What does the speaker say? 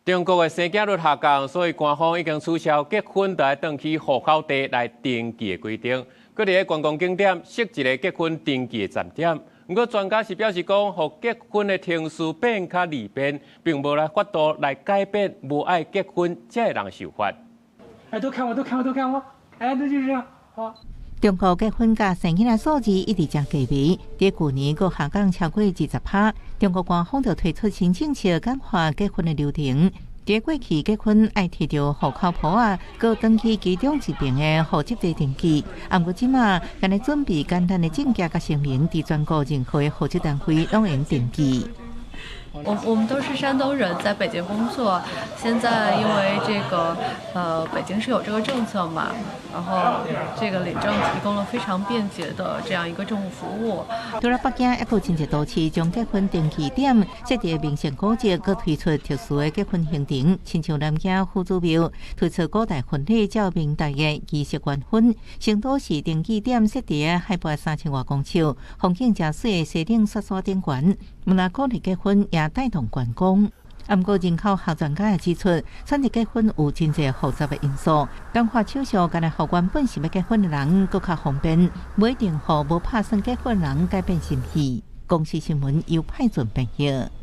中國的生囝率下降，所以官方已經取消結婚著愛轉去戶口地來登記的規定。閣佇咧觀光景點設一个結婚登記的站點。毋過專家是表示講，予結婚的程序變較利便，並無來法度來改變無愛結婚這个人想法。哎，都看我，都看我，都看我，哎，都就是這樣，好。中國結婚佮生囡仔數字一直誠低迷，佇舊年閣下降超過20%。中國官方就推出新政策，簡化結婚的流程。佇過去結婚愛提著戶口簿仔，閣轉去其中一爿的戶籍地登記。毋過這馬，干焦準備簡單的證件佮聲明，佇全國任何的戶籍單位攏會用登記。我們都是山東人，在北京工作。現在因為這個，北京市有這個政策嘛，然後這個領證提供了非常便捷的這樣一個政務服務。除了北京，猶閣真濟都市將結婚登記點設佇名勝古蹟，閣推出特殊的結婚行程，親像南京夫子廟推出古代婚禮照明代的儀式完婚。成都市登記點設佇海拔3000外公尺，風景誠媠的西嶺雪山頂懸，毋但鼓勵結婚，也帶動觀光。毋過人口學專家也指出，選擇結婚有真濟複雜的因素，簡化手續，干焦予原本想欲結婚的人閣較方便，無一定予無拍算結婚的人改變心意。公視新聞由派准編譯。